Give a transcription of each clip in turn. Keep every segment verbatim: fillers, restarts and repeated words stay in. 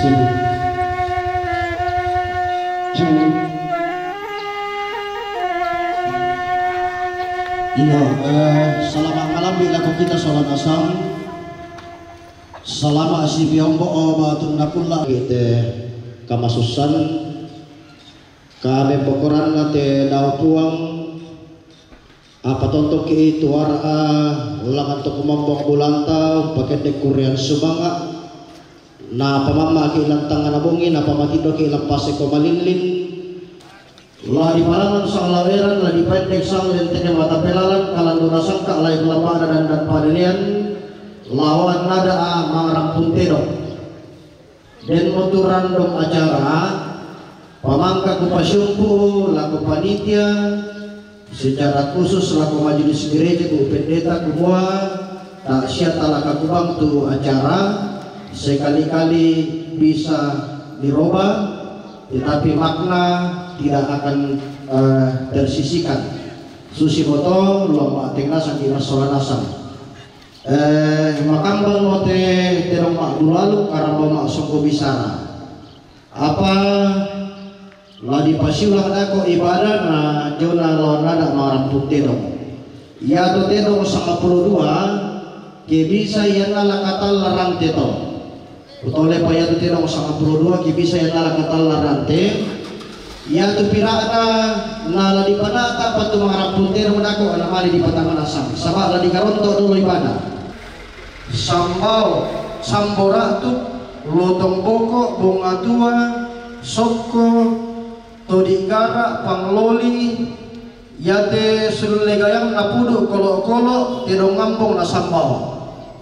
Iya, eh, salama' malambi' lako kita sola nasang. Salama' si piombo' o batu nakulla' kite kamasussan. Kami pokoranna te dao Puang, apa tontoki' tu ara'a langan to kumombong bulanta, pakende' kurian sumanga', na pamamma'ki' lantangana bongi, na pamatindoki' lappase ko malillin, la dipalangan sang laweran, la dipendek sang lentene mata pelalan, kalandura sangka' lai lamba'na dandan padelean, lawan nada'a mangarampun tedong. Denmo tu random acara, pamangka kupasiumpu' lako panitia, secara khusus lako majelis gereja ku pendeta kumua, ta' sia talaka kubang tu acara, sekali-kali bisa dirobah, tetapi makna tidak akan, eh, tersisihkan. Susi moto, lomba teng nasang di masola nasang. Eh, makambang mo te tedong ma'bulalu, karamba ma'songko bisara. Apa la dipasiulang dako' ibadah na jona lawan nada' marampun tedong. Iatu tedong sangpulo dua, ke bisa ianna la katallarang te to. Kutolepa iatu tedong sangpulo dua, ke bisa ianna la katallarang te. Iatu pira'na na la dipana'ta' pattu mangarampun tedong dako' na male dipatamanasang, saba' la dikaronto' dolo ibadah. Sambao, sambo ra'tu, lotong boko', bonga tua, sokko, todi' gara', pangloli, iate sulle gayang na pudu' kolo'-kolo', tedong ngambong na sambao.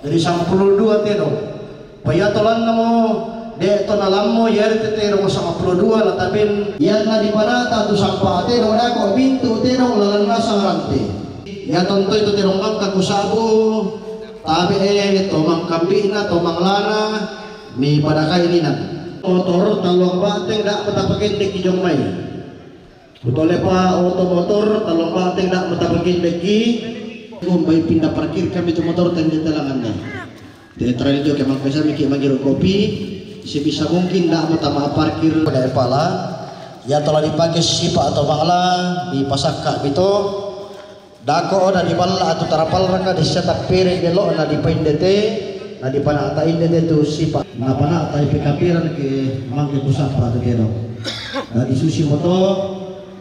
Jadi sangpulo dua tedong. Paiato lannamo de' to nalammo, iare te tedong sangpulo dua la taben. Ianna dipana'ta' tu sampa tedong dako' bintu tedong lalanna sangrante. Ia tontoi tu tedong bangka kusabu, tabe'e to mangkambi'na, to manglana, mi padakai ninan. Motor talluang ba'teng da' matapakendeki jong mai. Kutolepa oto motor, talluang ba'teng da' matapakendeki. Umbai pindah parkir kami tu motor tende talanganna. Te terakhir juga kemang kami ki mangiru kopi. Sebisa mungkin da' matama parkir pada epala. Ia telah dipakai sipa atau bangla, dipasakka' bito. Dako' na diballa' atu tarapalraka dissa tappere' belo'na dipaindete, na dipana'ta' indete tu sipa'. Na pana'ta' ipekapiran ke mangke kusappa' tu tedong. Na disusi moto,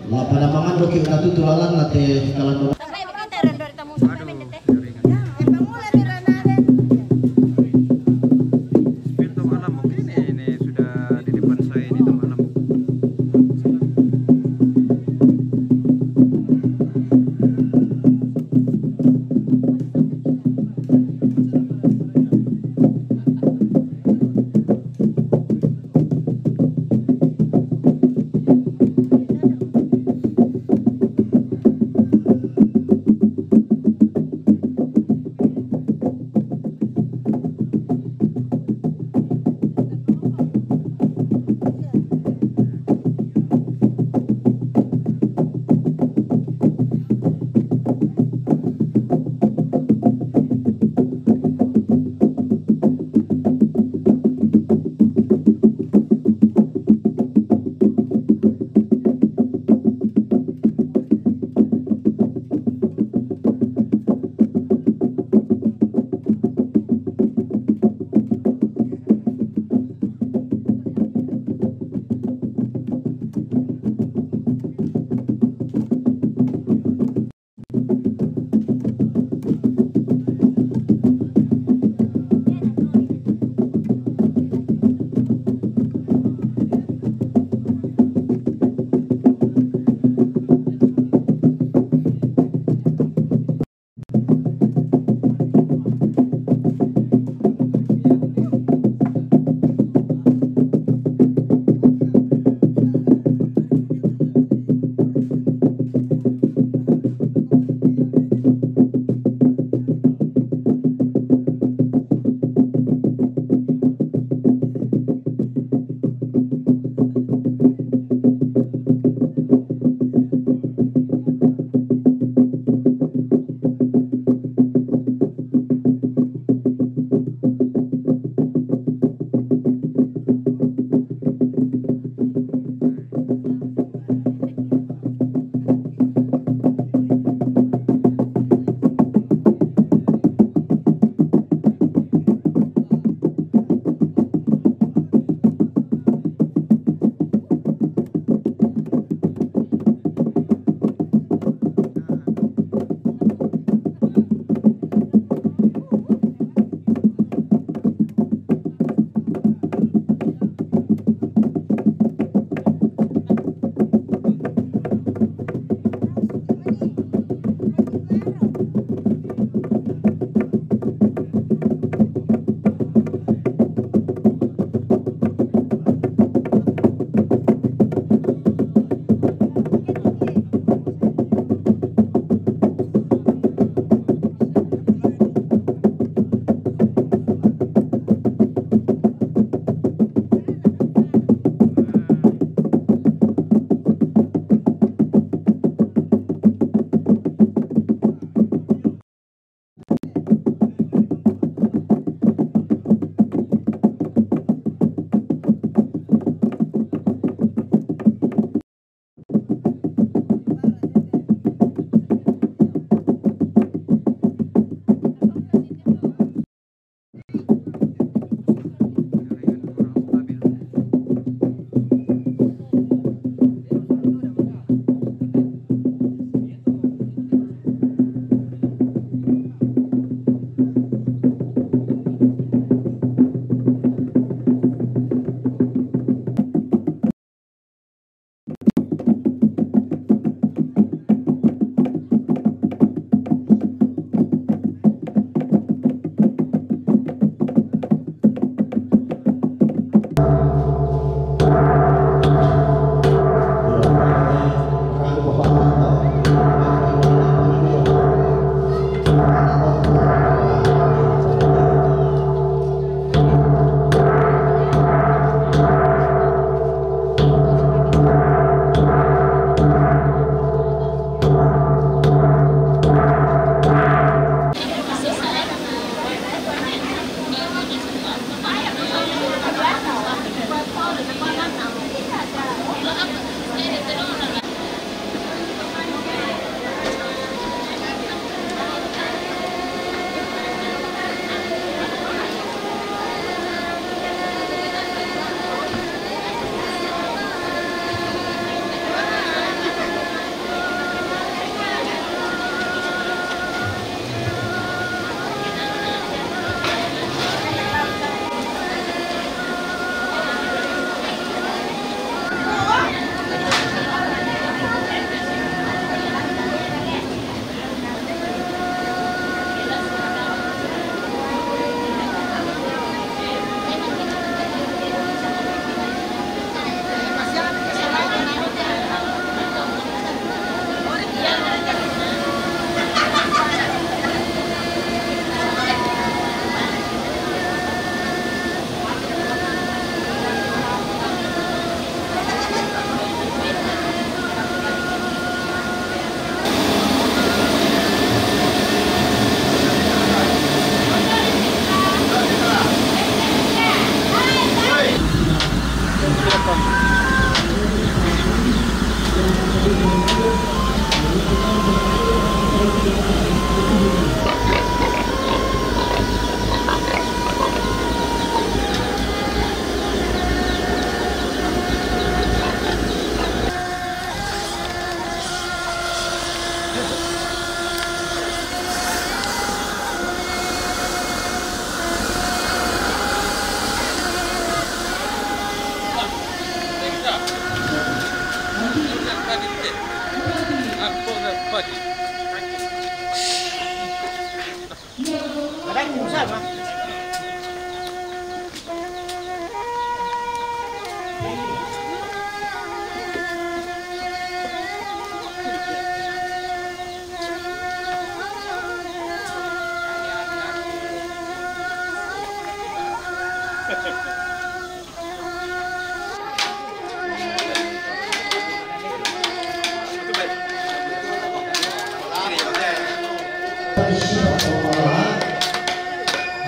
la pada mangandoki' na tutu lalanna te kalanno. Sampai begitu rendor tamu sampai mendete. Pintu malam mungkin ini sudah di depan saya ini teman-teman.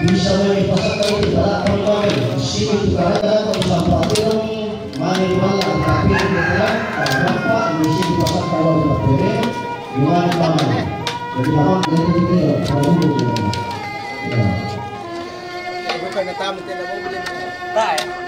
Bisa mo ipasaka iti bala a pangmangay, sino ti kararag a sampatiro, mangibala a kapili iti dalan, a mangpa, no sino ipasaka a mangpapiri, mangipamangay. Jadi, awan, dito, dito, dito, pagbubuti na. Yeah.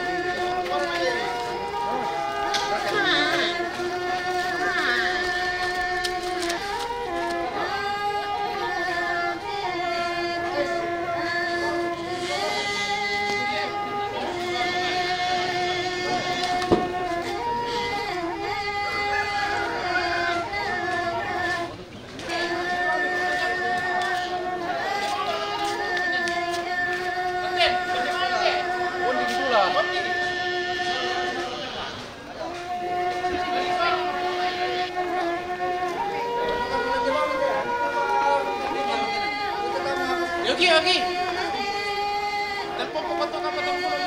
Yogi, Yogi. Telepon ko pa to, ka pa to, ko pa to.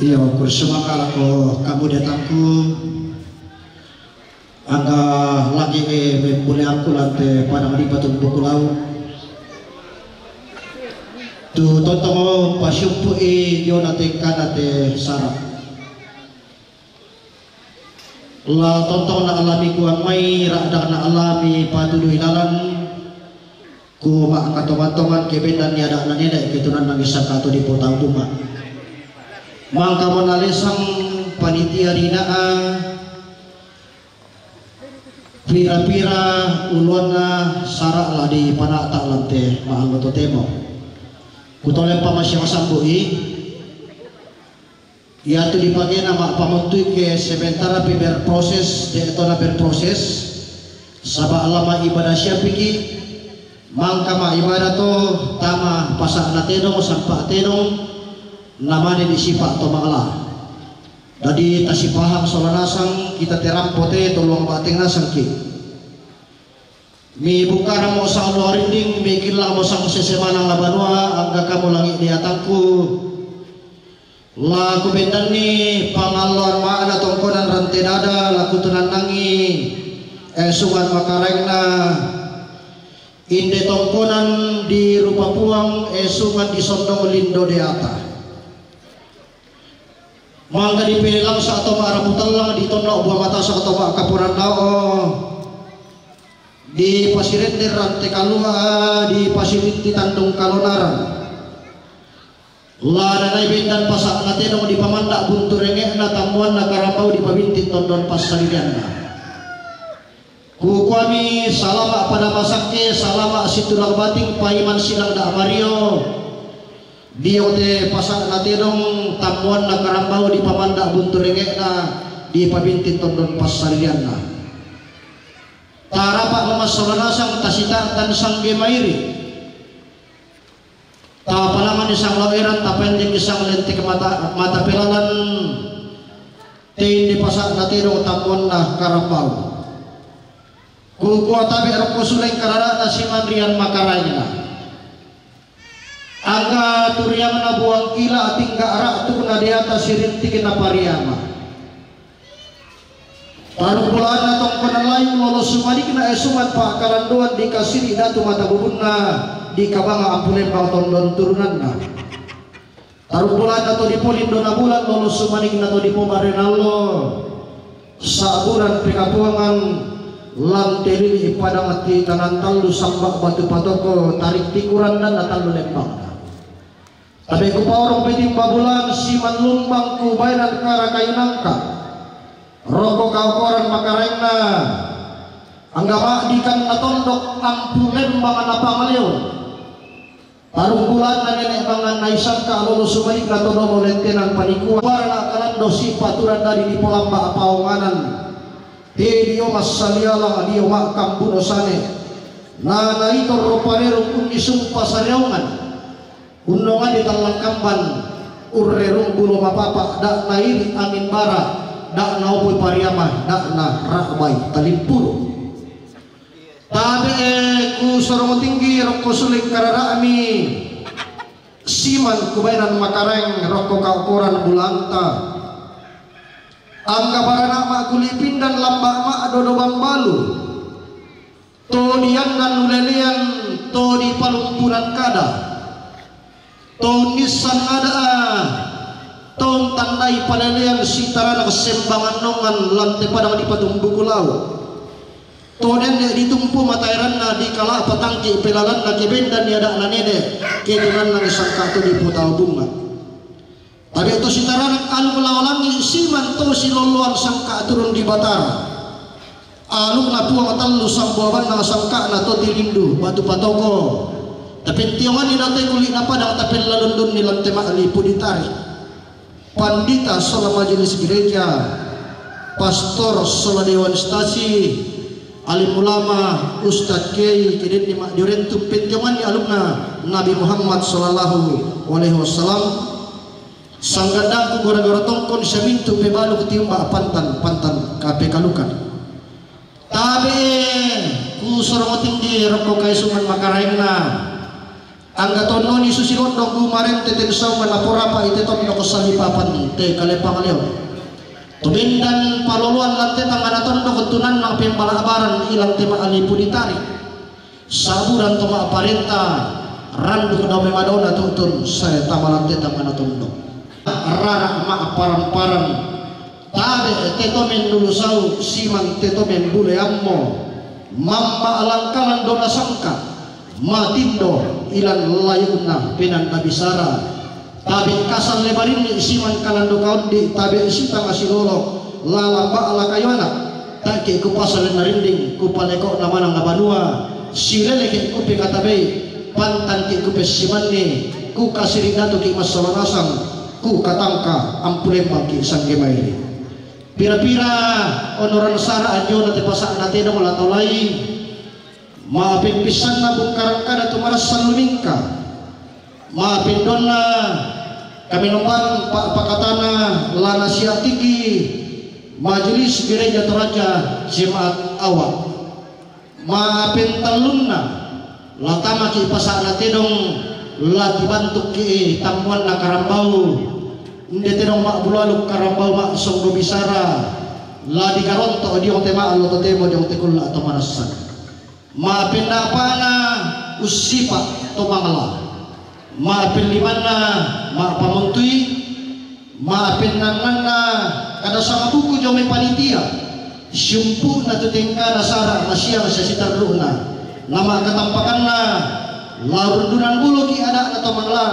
Iyo, kursumaka lako kamu datangku, angga lagi e membuliangku lante padang di Batung Bukulau. Tu tontongo pasiumpu i dio na tengka na te sara. La tontong na alami kuang mai, ra'dang na alami patudu ilalan, ku ma katongan-tongan kebendan ni ada' na nene' ketunan nangisa kato di potau bunga. Mangka mo nalesang panitia rinaa, pira-pira uluanna sara' la di panata' lante ma'allo totemo. Kutole pamasiang sambu'i. Iatu dipakena ma'pamontui ke sementara pe berproses, de' tona berproses, saba' lama ibadah siapiki, mangka ma ibadah to, tama pasa'na tedong, sampa' tedong, namane disipa' to ma'la. Dadi tasipahang sola nasang, kita terampo te tolong bateng nasangki. Mi bukara mo sang luarinding, mi killang mo sang sesemanang la banua, angga kamu langi' deatangku. La kubendanni pangalloan ma'na tongkonan rante dada, la kutunannangi esungan makaraengna, inde tongkonan di rupa puang, esungan di sondong lindo deata. Mangga dipillang sa' to ma'rapu tallang, di tonno' bua matasa' to ma'kapuran dao', di pasirende rante kalua', di pasirinti tandung kalonaran. La nanai bendan pasa'na tedong, dipamanda' buntu renge'na, tammuanna karambau, dipabinti tondon passalirianna. Kukuami salama' pada masakke, salama' situlang bating, paiman sinang da' mario. Dio te pasa'na tedong, tammuanna karambau, dipamanda' buntu renge'na, dipabinti tondon passalirianna. Tarapa' mamassola nasang, tasita'tan sangge mairi. Tapalangani sang lao eran, tapendeki sang lentek mata, mata pelalan, te inde pasa'na tedong, tammuanna karambau. Kukua tabe' rokko suleng karara'na siman rian makaraengna. Angga turiangna buang kila, tingga' ra'tukna deata, sirintikna pariama. Parumbulaanna tongkonan layu, lolo sumanikna esungan pa'kalandoan, dikasiri' datu mata bubunna, dikabanga ampu lembang tondon turunanna. Tarumbulaanna to dipolindo na bulan, lolo sumanikna to dipomarenallo. Sa'buran pekapuangan, lante lili' padang titanan tallu samba' batu patoko, tarik tikuran dan na tallu lembangna. Tabe' kupaorong pe timba bulan, siman lumbang kubaenan kara kayu nangka. Rokko kaokoran makaraengna, angga ma'dikan na tondok ampu lembang na pangaleon. Tarungkulanna nene' mangan naisangka lolo sumalikna to domo lettenan panikuan. Barana kalando sipaturan dadi dipolamba paonganan. Te dio massaliala dio ma'kambuno sane. Na naitorro parerung unnisung pasariaungan. Unnongan di tallang kamban. Urrerung bulo mapapa, da' nairi angin bara, da' naopoi pariama, da' nara'bai talimpuru. Tabe' kusorong tinggi rokko suleng karara'mi, siman kubaenan makaraeng rokko kaokoran bulanta. Angga barana ma'kuli pindan lamba' ma'dodo bambalu. To diannan ulelean, to dipalumpunan kada. To nissan ada'a, to tandai palelean sitaranak sembangan nongan lante padang di patumbuku lau. To nenne' ditumpu mataeranna, dikala'pa tangki' pelalanna, kebendan ni ada'na nene', ketunanna sangka' to dipotau bunga. Tabe' to sitaranak aluk lao langi', siman to silolloan sangka' turun di Batara. Alukna puang tallu samboa bannang sangka'na to tilindu batu patoko. Tapentionganni na te kuli'na padang, tapellalundunni lante ma'lipu ditari. Pandita sola majelis gereja, pastor sola dewan stasi, alim ulama, ustad kiai, kedenni ma'diorentu pentionganni alukna Nabi Muhammad sallallahu alaihi wasallam. Sanggandangku gora-gora tongkon, siamintu pebalu kutiumba pantan, pantan kapekalukan. Tabe' kusorong tinggi rokko kaesungan makaraengna. Angga tonnoni susi gondok gumarente ten saungan aporapa ite tondok salipapan te kalepang leon. Tumindan paloloan lante tangana tondok tunan mapembalabaran ilang te maalipu ditari. Saburan to maparenta randuk dome madona tutun saya tamalante tangana tondok. Rara maparan-paran. Tabe te tomen dulu sau siman te tomen bule ammo. Mamma alangkalan dona sangka. Matindo ilan layuna penan nabisara. Tabe kasal lebarinni siman kalando kaundi tabe sitanga silolo lala ba'la kayuana. Take ku pasal narinding ku paleko namanang na banua. Sileleke ku pekatabei pantan ki ku pesimanni ku kasiri datu ki masawanasang ku katangka ampulembang ki sangge mairi. Pira-pira onoran sara anjona te pasakna tedong latolai. Maapin pisanna bungkarang kada tumarassan lumingka. Maapin donna kami nomban pa pakatana lana siatiki majelis gereja Toraja jemaat awa. Maapin tallunna latamaki pasakna tedong la tibantukki tammuanna karambau. Inde tedong ma'bulualu karambau ma'songgo bisara la dikaronto diong te ma'lo totemo diong te kulla to manassan. Ma'pennapana ussipa to mangala. Ma'pellimanna ma'pamontui. Ma'pennannanna kada sama buku jome panitia. Siumpu'na tu tengkana sara masiang sasitarru'na. Nama katampakanna la rundunan buluki ada'na to mangala.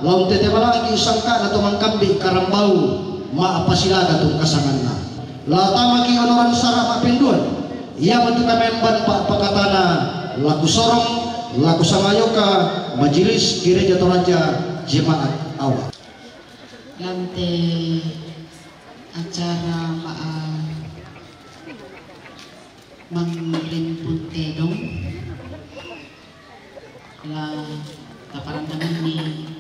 La untete malaki sangka'na to mangkambi karambau. Ma'pasilaga tu kasanganna. La tamaki onoran sara ma'penduan. Iamotu kamemban pa pakatana laku sorong, laku sangayoka majelis gereja Toraja jemaat awa. Lante acara ma'a mangrempun tedong la taparantamanni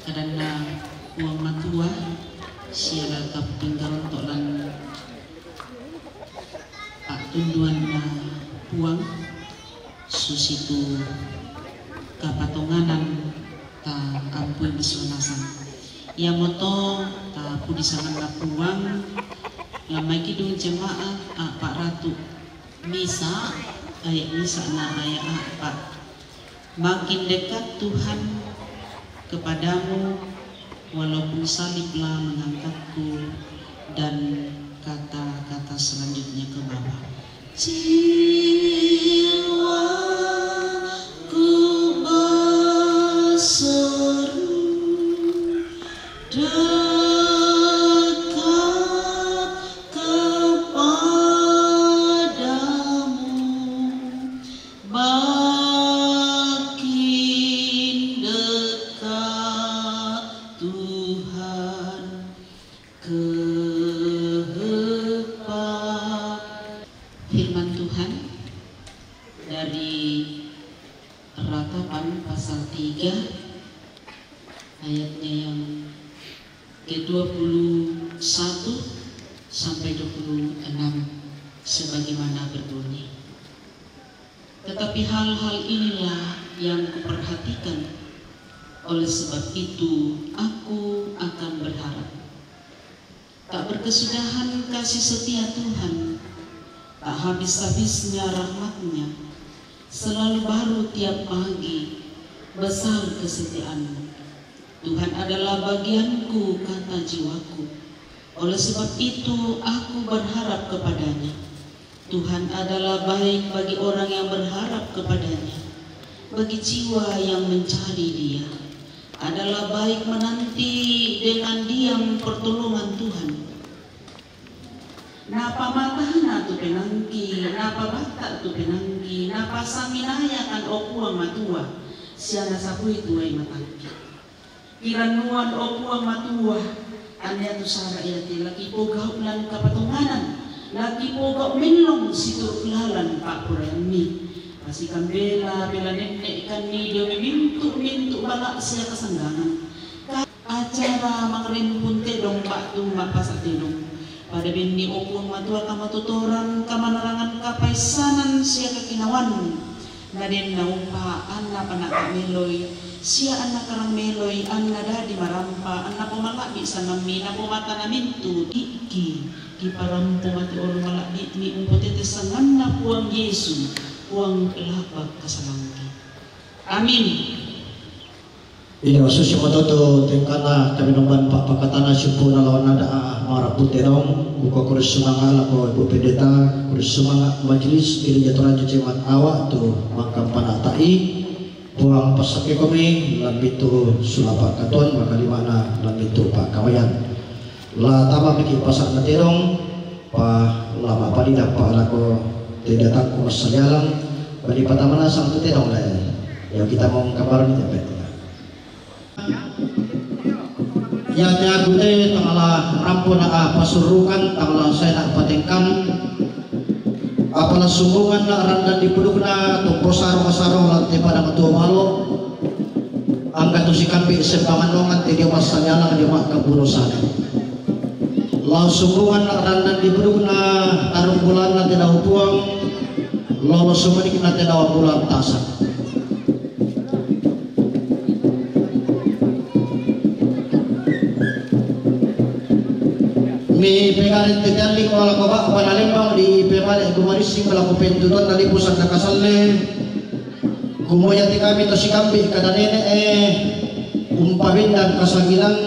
kadanna Puang Matua sia la tapinggaronto lan pa'tunduanna Puang susitu kapatonganan ta ampui misuanasang. Iamoto ta pudi sanganna Puang lamai kidung jemaat a'pa ratu misa ayat misa na ayat a'pa. Makin dekat Tuhan kepadamu, walaupun saliblah mengangkatku, dan kata-kata selanjutnya ke bawah. Jiwaku berseru dekat kepadamu. Makin dekat Tuhan kepada. Firman Tuhan dari Ratapan pasal tiga ayatnya yang ke dua puluh satu sampai dua puluh enam sebagaimana berbunyi. Tetapi hal-hal inilah yang kuperhatikan. Oleh sebab itu, aku akan berharap. Tak berkesudahan kasih setia Tuhan, tak habis-habisnya rahmatnya, selalu baru tiap pagi, besar kesetiaanmu. Tuhan adalah bagianku, kata jiwaku. Oleh sebab itu, aku berharap kepadanya. Tuhan adalah baik bagi orang yang berharap kepadanya, bagi jiwa yang mencari Dia. Adalah baik menanti dengan diam pertolongan Tuhan. Napamatahna tu penangki, napabatta tu penangki, napasanginaya kan o Puang Matua, sia nasapui tuai matangki. Kirannuan o Puang Matua, anea tu sara iate laki pogau lan kapatonganan, laki pogau mellong situru lalan pa'poraiammi. Pasikambela bela nenne' kanni dio mintu-mintu bala sia kasanggangan. Acara mangrempun tedong ba'tu ma'pasa' tedong. Pada benni o Puang Matua kamatutoran, kamanarangan, kapaissanan sia kakinawan. Nadenna upa anna panaka meloi Sia anna karang meloi, anna dadi marampa, anna pomala'bi sangammi, na pomata na mintu, ikki, kiparampo mate olo mala'bi'mi, umpotete sanganna Puang Yesu, Puang pela'bak kasalangki. Amin. Iya, susi matoto tengkana kami nomban pa pakatana sipuna lawan nada marapu tedong, buka kurus sumanga lako Ibu Pendeta, kurus sumanga majelis gereja Toraja Jemaat Awak tu mangkampana ta'i. Puang passakke komi, lambitu sulapa katuan, makalimana lambitu pakkawayan. La tama miki pasa'na tedong, pa lama padi dappa lako te datangku massajalang, bali patama nasang tu tedong le. Ya kita mau kabar ni tempe. Ya te aku te tangala rampo na, ah, pasurukan, tangala saya nak patengkan. Apala sumbungan na randan di pudukna, tumpo sarong-sarong la te pada matua malo. Angka tu sikampi sembangan nongan te dio massajalang dio makkabuno sana. Lao sumbungan na randan di pudukna, tarung bulanna te dao Puang, lolo sumanikna te dao bulan tasak. Mi pegare te talli ko lako ba'ba na lembang di pemale ko marissing lako pentutuan na lipu sanna kasalle. Kumoya te kami to sikambi kada nene e, umpabendang kasangilang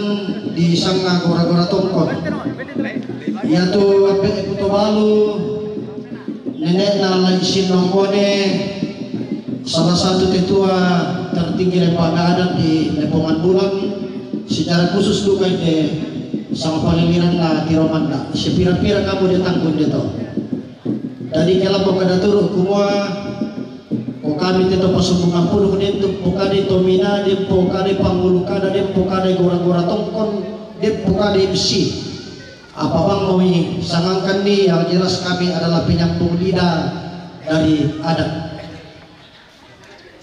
di sanga gora-gora tongkon. Yatu abbe e puto balu, nene'na Lai Sinnongkone, salah satu tetua tertinggi Lembaga Adat di Lepongan Bulan, secara khusus duka ite sama paliliranna Tiro Manda. Sepira-pira kamu datangku inde to. Dadi kelappo kada turu kumua, ko kami te to pasumbungan puduk, den tu pokadai to mina, den pokadai pangulu kada, den pokadai gora-gora tongkon, den pokadai M C. Apa bang moi sangangkanni, yang jelas kami adalah penyambung lidah dari adat.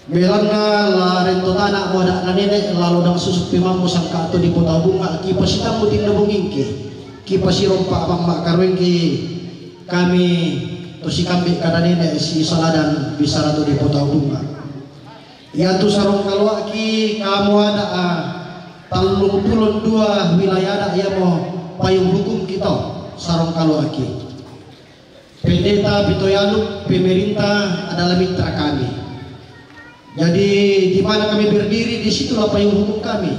Belanna la rento tana mo ada na nene, lalo dang susuk pimammu sangka to di pota bunga, ki pasitammu tinna bungingke, ki pasirompa abang makkaruengki kami to sikambi kada nene si saladan bisara to di pota bunga. Yatu sarong kaloaki kamu ada, ah, tallung pulon dua wilayah ada yamo payung hukum kita sarong kaloaki. Pendeta Pitoyanu, pemerintah adalah mitra kami. Jadi, di mana kami berdiri, di situlah payung hukum kami.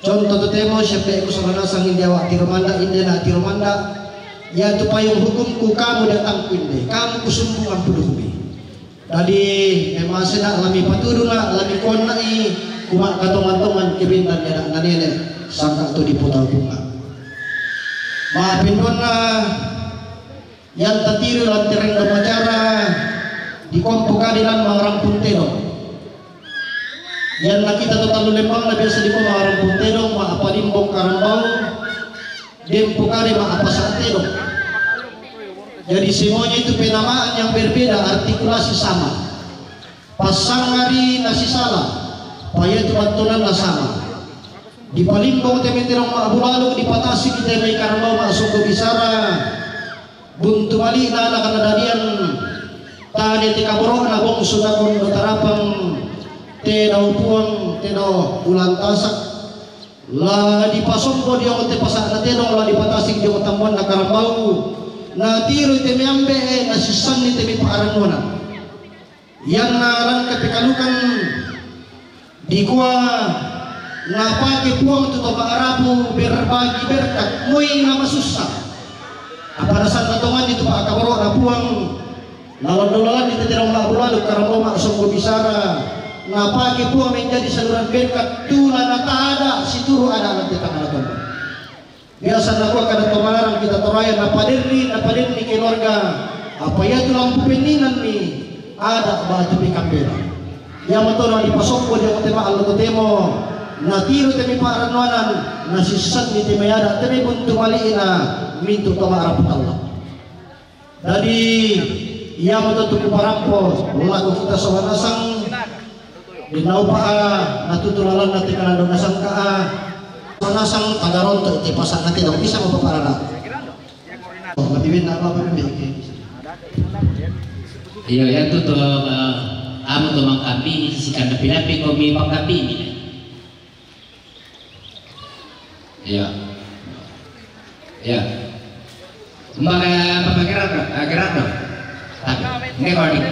Contoh totemo, siape ku salah nasang inde awak Tiro Manda, inde na Tiro Manda, yatu payung hukumku kamu datangku inde, kamu kusumbungan pudukmi. Dadi, memang sena lami patuduna, lami konnai, kuma katongan-tongan kebintan yana nanene, sangka tu di pota bunga. Maafin donna, yang tatiri lantereng damacara di kompo kadilan mangrampun tedong. Yang na kita to tallu lembang na biasa di ko mangrampun tedong, ma apa limbong karambau, dempo kade ma apa sa tedong. Jadi semuanya itu penamaan yang berbeda, artikulasi sama. Passangari nasisala, payatu battonanna sama. Dipalimbong te mai terong ma'bulalu, dipatasi te mai karambau ma'songko bisara. Buntu mali'na na kadadian tane te kaboro'na bongsu na kondo tarapang te dao Puang, te dao bulan tasak. La dipasompo dio te pasa'na tedong, la dipatasi dio tammuanna karambau. Natiro te mai ambe, nasissanni te mai pa'rannuanan. Iyanna langka pekalukan dikua napake Puang tu to ma'rapu berbagi berkat, moi na masussa. Apa nasanna tonganni tu pa'kaboro'na Puang, nalondololanni te terong ma'bulalu karambau ma'songko bisara, napake Puang menjadi saluran berkat tu la natada situru ada nanti tangana tongan. Biasa nakua kada tomarang kita toraya, napaderri, napaderri keluarga. Apa iatu lampu penninganni ada batu pi kambena. Iamo tona dipasokko dia kotema allo totemo. Natiru temi pa'rannuanan, nasissanni temi ada temi buntu mali'na mintu tomara putalla. Dadi, iamo to tu kuparampo, lako kita sola nasang, dinaupa a, natutu lalanna te kanando nasangka a, sola nasang tagaronto te pasa'na te dong bisa mo paparara. Lebih benda apa apa lebih ke. Iyo, ya tu to, eh, amo to mangkapi, sikan napi-napi ko mi pangkapi ni. Iya. Iya. Mbak, eh, Mbak Gerardo, eh, Gerardo. Tapi, ini recording.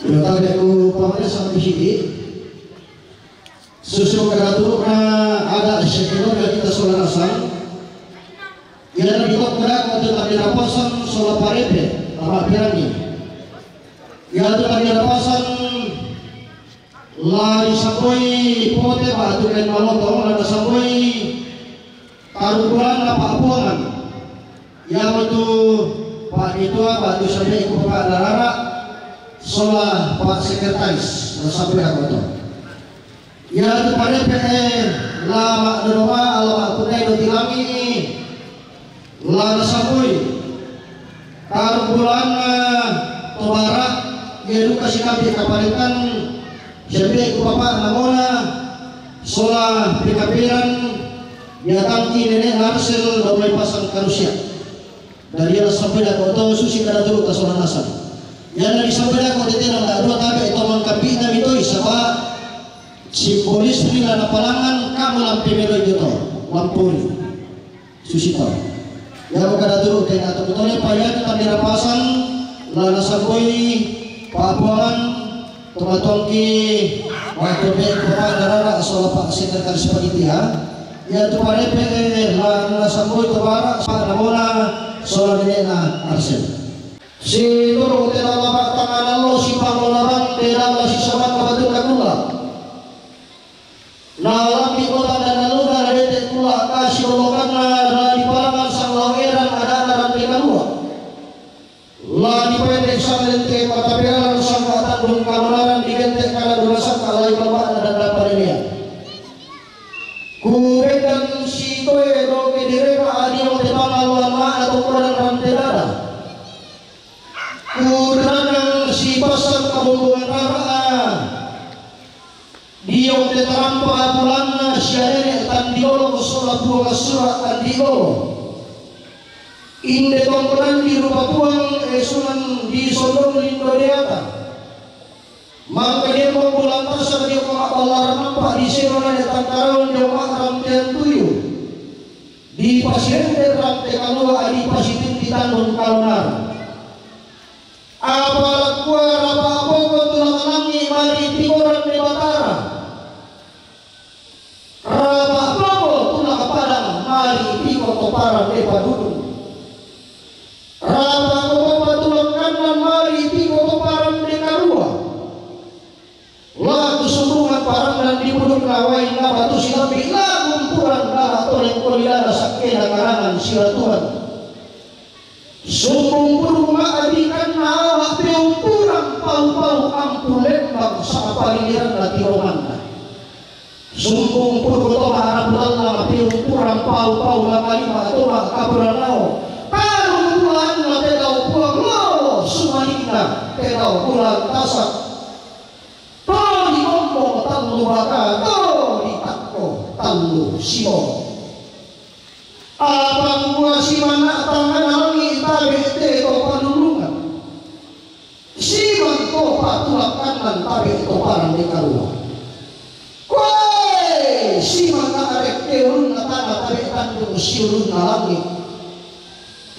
Iya, tabe' ku pamade sampai sini. Susu kadatu na ada sekitar dari kita sola nasang. Iya, na ditokka ko tu tadi rapasan sola parepe, tama pirangi. Iya, tu tadi rapasan la disamboi pote batu kain maloto, la disamboi tarung bulanna pa'puangan. Iamo tu pa'bitua batu sampe ku pa'darara sola pa sekretaris, la samboi anggota. Iya tu parepe la ma'dodoma, la ma'kundai do tilangi, la nasamboi tarung bulanna tobara, iya duka sikampi kaparentan siambe ku bapa'na Mona sola pekapiran, iya tangki nene Arsel do mai pasang karusia. Dan iya la samboi dako to susi kadatu ta sola nasang. Iya na disamboi dako tetena la dua tabe' to mangkambi'na mitoi saba' simbolis ri la napalangan kamu lampe meloi to lampuri. Susi to. Iya mo kadatu tena to tole pa iya tu tadi rapasan la nasamboi pa'puangan tomatuangki, matobe' ku pa'darara sola pa sekretaris panitia. Iya tu parepe la nasamboi tobara pa namona sola nenena Arsel. Situru' tena la batang allo sipangolaran tena la sisamanna batunna kulla. Na lambi' kota dan aluna na dete kulla kasi lolokanna na dipalangan sang lao eran adana rante kalua. La dipendek sallente matapearan sangka tandung kalonaran digente' kana dua sangka lai bapa'na dan daparenean. Kubendan sitoe doke direma adio te pangaloan ma'na to kuaran rante dada. Kudenanang sipasang kabombongan rara'a. Dio te tarampa bulanna siarene tandiolo sola puang sura tandiolo. Inde tongkonan di rupa puang esunan di sondong lindo deata. Mangka dio bulan pasar dio kama ballaran nampa di sero nane tangkaraon dio ma'rampean tuyu. Dipasirende rante kalua, dipasitindi tandung kalonar. Apa lakua rapa boko tu langi mari tigoran de Batara. Rapa boko tu laka padang mari tiko toparan de padudung. Rapa boko tu laka kanan mari tiko toparan de karua. Laku sumbungan parandan di pudukna wain na batu silambi, laku umpuran dara toleng kolidara sakkena karangan siratuan. Sumbung puduk ma'dikanna awak peumpuran pau-pau ampu lembang sapaliliranna tiromanna. Sumbung puduk toma arabulanna peumpuran pau-pau lakalima toma kabulanao. Kalu bulanna tedau puang lolo sumalikna tedau bulan tasak. To di mommo tallu baka, to di takko tallu simo. Apa kukua simana tangngana langi tabe' te to panulungan. Simang to patulak kannan tabe' to parang de karua. Koe simang na arekke ulunna tana tabe' tandung siulunna langi.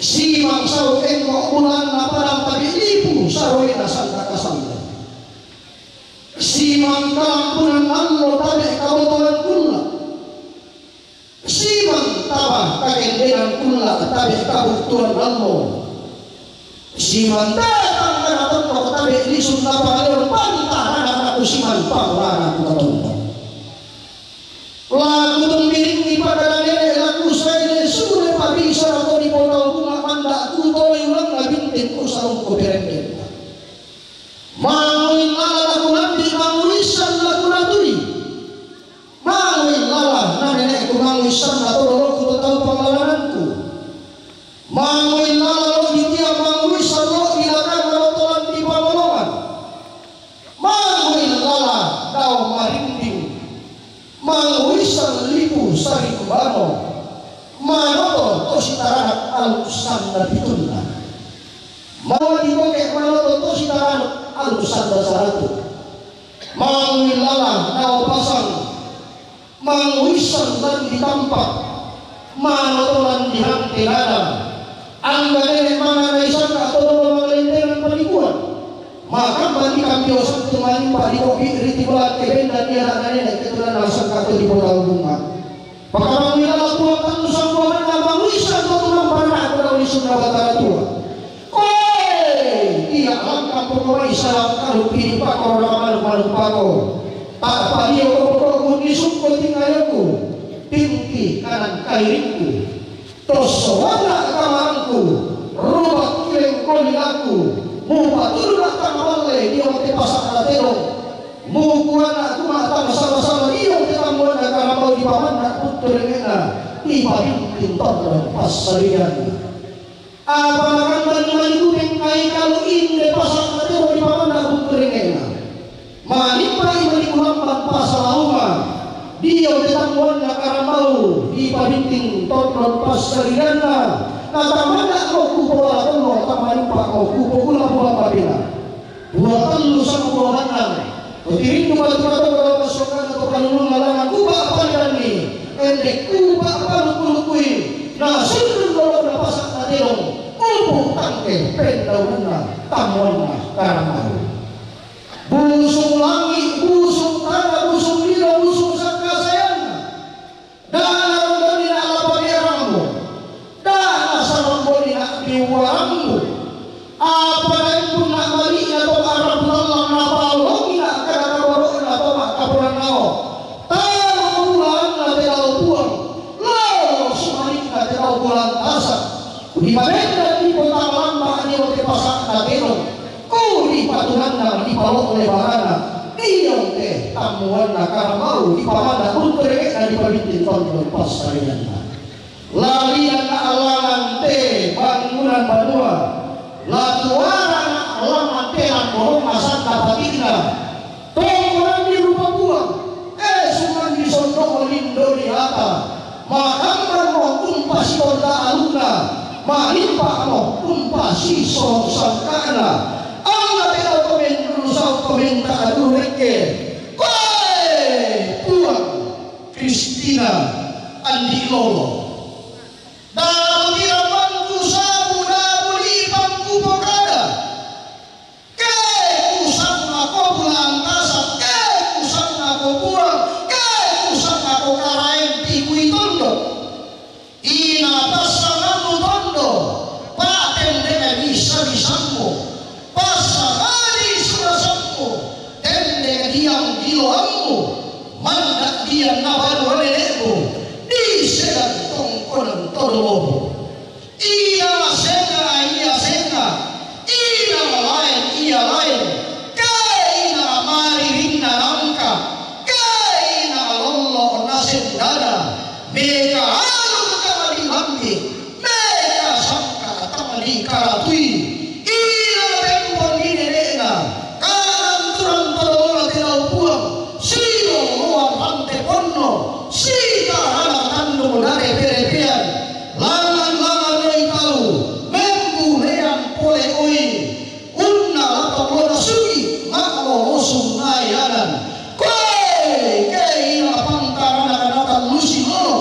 Simang sau engko bulanna padang tabe' lipu saroena sanda kasanda. Simang kalampunan allo tabe' kabotolan kulla. Simang taba kakendenan kulla tabe' kabuttuan allo. Simang datang kana tondok tabe' lisu napaleon pantaranna ku simang pangurana ku katondok. Laku tumbiringi pada nene laku saile sule pabisa ko di potau bunga manda ku tole ulang binting ku sarungko perendenta. Mangui lala laku lambi, mangui san laku natui. Mangui lala na nenekku, mangui san laku loloku to tau pangalananku. Mangui lala lo di tiang, mangui san lo di lakang lo tolan di pamolongan. Mangui lala dao marinding. Mangui Lipu Sarimbano, manoto to si taranak aluk sanda pitunna. Mawali koke manoto to si taranak aluk sanda saratu. Mangillala nao pasang, manguissan lan ditampak, manoto lan dirante nada. Angga nene manganai sangka to dolo mangalendengan paliguan. Makamban di kambio santu manimpa di kopi riti bulan kebendan dia nana nene ketulan sangka to di botau bunga. Pakamangilala Puang tantu sangguanganna manguissan to tumampa na aku daun isunna Batara Tua. Koe, dia langkang pokokna salam kalu pidi pako rama manuk manuk pako. Tak padio ko pokokku ni sungko tingayoku. Tingki kanan kairingku. Tosowana kamarangku. Rubak kileng kolilaku. Mupatudu na tamalle dia te pasak na tedong. Mukuana kuma tama sama-sama dia te tamuana karambau di pamanna puttu rengena. Di pabinting tondon passarian. Apa makamban mani kuteng kai kalu inde pasak na tedong di pamanna puttu rengena. Manimpai mani kulamban pasalauma. Dia te tamuanna karambau di pabinting tondon passarianna. Na tamanna ko kupola tollo tamanimpa ko kupokula buang papina. Dua tellu sama dua mannang. Kutirindu batu mata pada pasokana to kalulunna langan kuba paliranni. Endek kuba palukulukui. Na sundun lolona pasak na tedong. Upu tangke pendaunna tamuanna karambau. Busung langi, busung tana, busung lino, busung sangkasayanna. Dana rondonina ala pamerammu. Dana sarambonina biuarammu. Apa daimpunna mali'na to arabu tallang na palongina kada kaborokna to makkaporannao. Tano bulanna te lao puang. Lolo sumalikna te lao bulan tasa. Di pabenda di kota lamba ni ote pasakna teno. Ku di patunanna di palo'le barana, diong te tammuanna karamau di pamana untu reke'na di pabintin tonton passarianna. Lalianna allangan te bangunan banua, latuarana allangan te lamborong asanda patikna. Tongkonan di rupa buang, eh, sungan di sondong lindo di ata. Makambanmo umpasi tonda alunna, malimpa'mo umpasi so sangka'na. Anna te tau pemendulu sau pementa adu rekke. Koe Puang Kristina Andi Lolo. Dalu tirambanku sabu dalu lipangku pokada. Ke kusannako bulan tasak, ke kusannako buang, ke kusannako karaeng tikui tondo. Ina passanganmu tondo, patendeka bisa-bisammu, passangani surasammu, tendeka diang giloammu, manda diang nabalu nenekmu, di sedang tongkonan todolomu. Ina senga, ia senga, ina lain, ia lain, kaina maririnna nangka, kaina lollo nasendana, meka alu tama di lambi, meka sangka tama di karatui, ina tempon di nenekna, kalanturan tolona tenau puang, siloloan rante ponno, sitahana tandung dare perepean, Langan-langan loi tau, membulean pole oi, unna latong lona sugi, ma'lo losung naeanan. Koe, ke ina pantarana natallusi lolo,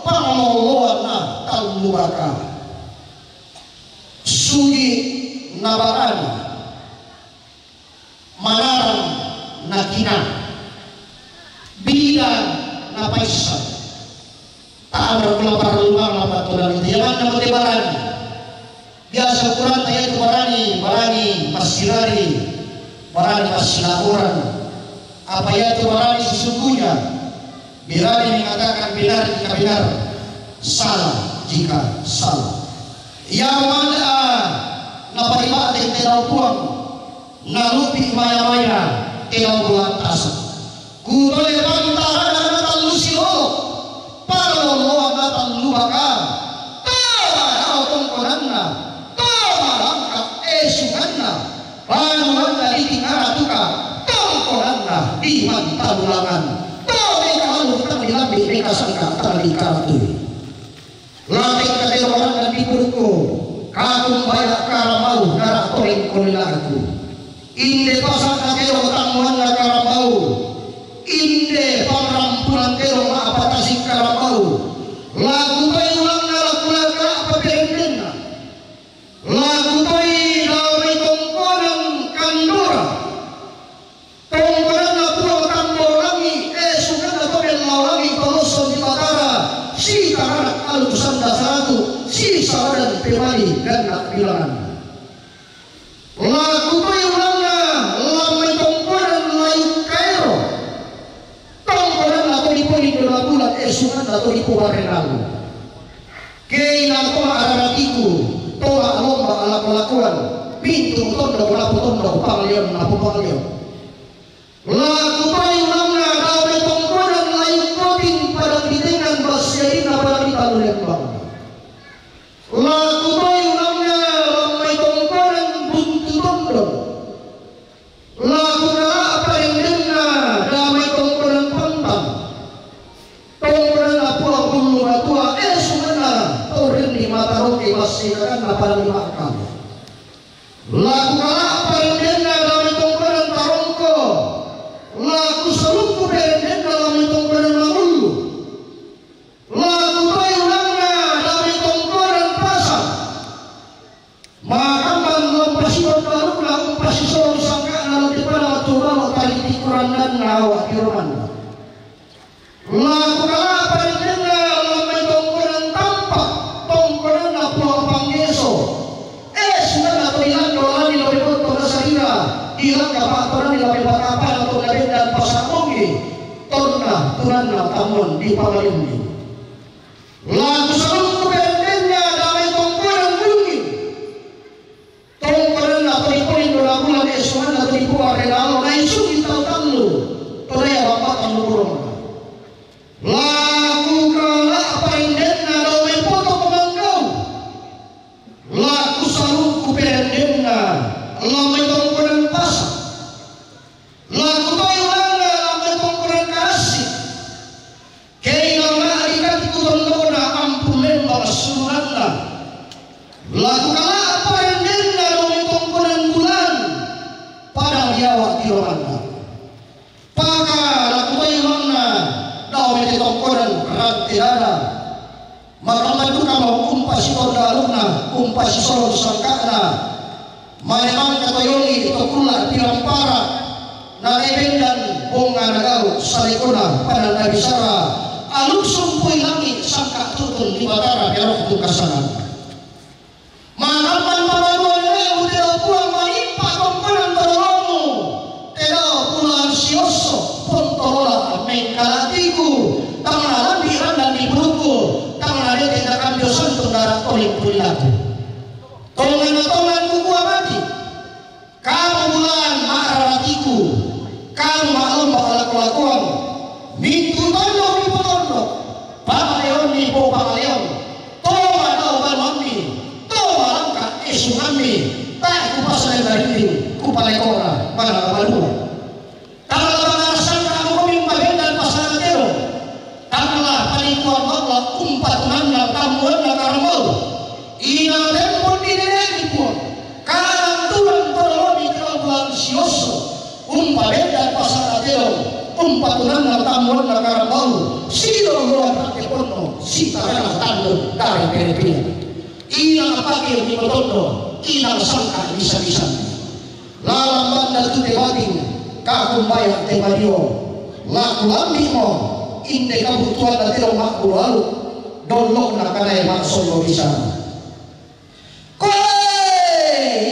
pangaloloanna tallubaka. Sugi nabarani. Manarang nakina, bida napaissa. Ta'ala kula paralluang lapattunan itu. Yamanna mate barani. Biasa ukuranta yaitu barani, barani massirari, barani massilaporan. Apa yaitu barani sesungguhnya? Berani mengatakan benar jika benar, salah jika salah. Yang mana naparibatek tenau puang, nalupi maya-maya tenau bulan tasa. Kutole pantahana natallu silolo, parloloan natallu baka, tama nao tongkonanna, tama langka esunganna. Panuanna di tingara tuka, tongkonanna di mantalulangan. To meka lalu tang di lambi meka sangka' tang dikaratui. Lateng katero waranna di pudukku, kakumbaya karambau nara' toleng kolila'ku. Inde pasa' katero tammuanna karambau, inde pangrampunan tero ma'patasi' karambau, la kutoi ulanna la kulaka paperendenna. La kutoi dao mai tongkonan kandora. Tongkonanna Puang Tamboro Langi', e, sunganna to mellao langi' to losso di Batara, sitarana' aluk sanda saratu', sisaladan pemali ganna' bilanganna. La kutoi ulanna la mai tongkonan layuk kaero. Tongkonanna to dipolindo na bulan, e, sunganna to dipobarre na allo. Ke inang to ma'araratiku, to ma'lomba alako-lakoan, mintu' tondok napotondok, panglion napopangleon. La kutoi ulanna dao mai tongkonan layuk koting padang di tengan, bassiadinna padang di tallu lembang. La kutoi ulanna la mai tongkonan buntu tondok. La kukala' parendenna dao mai tongkonan pantang. Tongkonanna Puang Hullu Matua, e, sunganna to renni' mata roke massikakanna padang di Ma'kam. La kukala' parendenna dao mai tongkonan tarongko. La kusalukku perendenna dao mai tongkonan mangullu. La kutoi ulanna dao mai tongkonan pasa'. Makamban la umpasitonda alukna, umpasisolo sangka'na, la teppana matu balo' tali tikurannanna awa' tiromanna. La kukala' parendenna la mai tongkonan tampa', tongkonanna Puang Panggeso. E, sunganna to dilando lani la pebotto na sarira, dilangka pa'tonanni la pepatapana to nabendan pasa' bongi, tonna tunanna tammuan dipamalinni. La kusalukku perendenna dao mai tongkonan bungi. Tongkonanna to dipolindo na bulan, e, sunganna to dipobarre na allo, na isungi tau tallu, to na ia bambata mukuronna. La kukala' parendenna dao mai poto pamanggau. La kusalukku perendenna la mai tongkonan pasa'. La kutoi ulanna la mai tongkonan karassi. Ke inang ma'dikatku tondona ampun lembang assurunanna. La kukala' parendenna dao mai tongkonan bulan, padang di awa' tiromanna. Paka la kutoi ulanna dao mai tongkonan rante dada. Makamban dukamo umpasitonda alukna, umpasisolo sangka'na. Mane mangka toyongi to kulla' pilampara, na nabendan bonga na gau' salekona padanna bisara, aluk sumpui langi' sangka' tutun di Batara, pelok tu kasangan. Makamban pamaduan le'u te dao Puang manimpa tongkonan tololomu, te dao bulan siosso, pontolola mengkalatiku, tang nalambi' randan di pudukku, tang nadete' nakambio santun dara' toleng kulilaku. Tongan-tongan kukua mati, kamu bulan ma'raratiku, kamu ma'lomba alako-lakoan, mintu' tondok dipotondok, pangaleon dipopangaleon, to madao banuammi, to malangka' esungammi, tae' kupasale barinding, kupaleko'na manang banua. Tang la pangarassangka' mukomi umpabendan pasala tedong. Tang la panikuan Allah umpatunanna tammuanna karambau. Inang lembon di nene'mi Puang, kalantunan todolomi tedong bulan siosso, umpabendan pasala tedong, umpatunanna tammuanna karambau, sidong loan rante ponno, sitarana tandung dare pere-pere. Inang apake di matondo, inang sangka' bisa-bisa. Lalang banda tu te bating, kakumbaya te badio, la kulambi'mo, inde kabutuanna tedong ma'bulu aluk, dollo'na kanae ma'sollo bisa. Koe,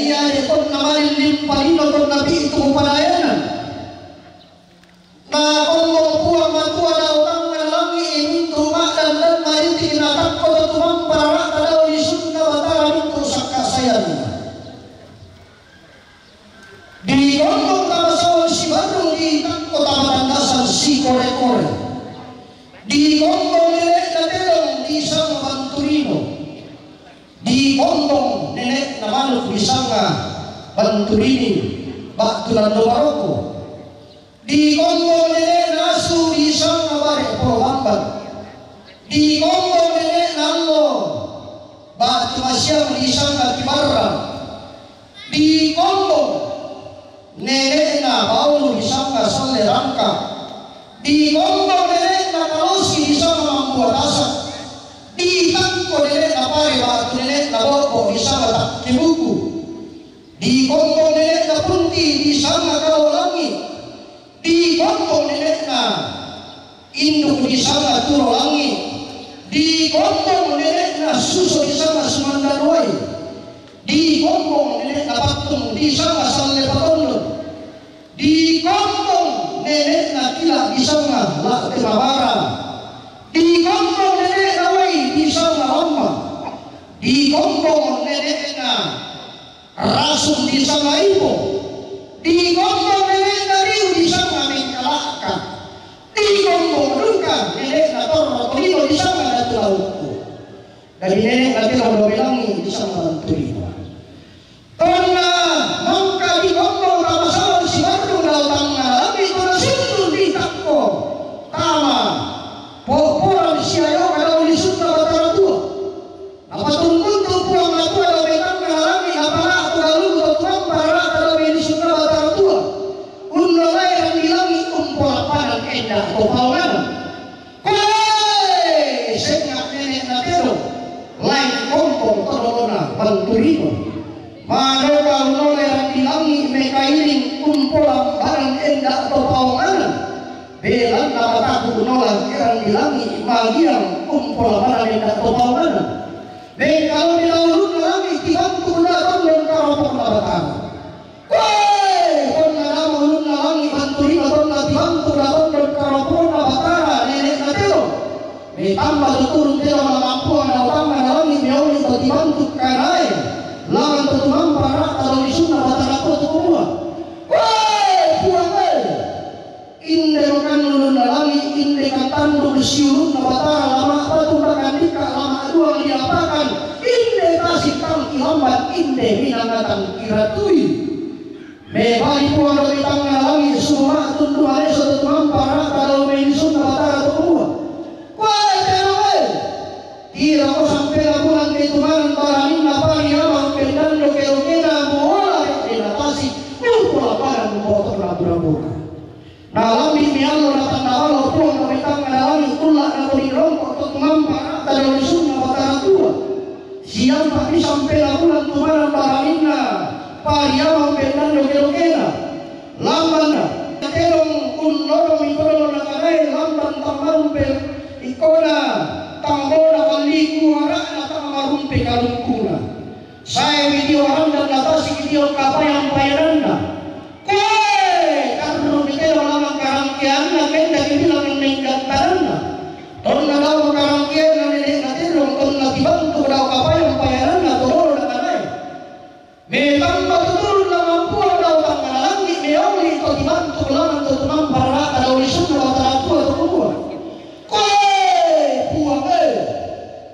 iade tonna malilling palino tonna pitu padaena. Nakombong Puang Matua dao tangnga langi' mintu' ma'dandan mariti, natakko to tumampa rara'ta dao lisunna Batara mintu' sakka' sayanna. Dikombong tama sawang sibarrung, ditakko tama tandasan sikore-kore. Dikombong nene'na tedong disanga Bantu Lino. Dikombong nene'na manuk disanga Bantu Lini, ba'tu lando baroko. Dikombong nene'na asu disanga Bare' Polo Bambang. Siang disanga Kibarrang. Dikombong nene'na Baulu disanga Sallerangka. Dikombong nene'na Kalosi disanga Mambua Tasa. Ditakko nene'na Pare batu nene'na Bo'bo disanga Takkebuku. Dikombong nene'na Punti disanga Kalolangi. Dikombong nene'na Induk disanga Turolangi. Dikombong nene'na Suso disanga Sumandanuai. Dikombong nene'na Pattung disanga Salle Patondo. Dikombong nene'na Kila disanga La'te Mabara. Dikombong nene'na Wai disanga Lamma. Dikombong nene'na Rasung disanga Ipo. Dikombong nene'na Riu disanga Mengkala'ka. Dikombong duka nene'na Torro Tolino disanga Datu Laukku. Dadi nene'na Tero Dobelangi disanga Bantu Lino. Tonna mangka dikombong tama Salang Sibarrung dao Tangnga Lambi, tona sundun ditakko tama Popporan siayoka dao Lisunna Batara Tua. Napatungguntu Puang Matua dao mai Tangnga Langi, napala'tu galungku to tumampa rara'ta dao mai Lisunna Batara Tua. Unnolai Randi Langi umpola padan enda to paonganna. Koe senga nene'na Tero, laing kompong to dolona Bantu Lino. Manoka unnolai Randi Langi mekailing umpola padan enda to paonganna. Belanna mataku unnolai Randi Langi magiang umpola padan enda to paonganna. Mengkalao ri ulunna langi tibantu na tondon karaponna Batara. Koe tonna dao ulunna langi Bantu Lino tonna tibantu na tondon karaponna Batara nene'na Tero. Metamba tuturung Tero na mampuang na utama na langi meoli to tibantu kanae. Laman to tumampa rara'ta dao Lisunna Batara Tua to kumua. Koe Puang e! Inde makannu ulunna langi, inde katandu siulunna Batara, lama batu bakandika, lama duang diapakan, inde tasik tangki lambat, inde minanga tangki ratui. Mebali Puang dao mai Tangnga Langi, suma'tundu maleso to tumampa rara'ta dao mai Lisunna Batara to kumua. Koe Tero e! Tirako sampena bulan ketumanan baraninna pariama umpendanjo kelokena muola re'de na tasik, mupola padan muboto na bura-bura. Nalambi'mi allo natanna balo Puang dao mai Tangnga Langi, kulla natoni rongko to tumampa rara'ta dao Lisunna Batara Tua. Siampa'mi sampena bulan tumanan baraninna pariama umpendanjo kelokena. Lambanna tedong unnolomi todolo nakanae lamban tang marumpe ikkona, tang bona palliku ara'na tang marumpe kalungkuna. Saemi dio arandanna tasik dio kapayang-payananna. Koe karrumi tedong lamang karangkeanna, kendaki bilang menggantananna. Tonna dao karangkeanna nene'na Tero, tonna tibantu dao kapayang-payananna todolo nakanae. Metamba tuturung na mampuang dao Tangnga Langi, meoli to tibantu laman to tumampa rara'ta dao Lisunna Batara Tua to kumua. Koe Puang e!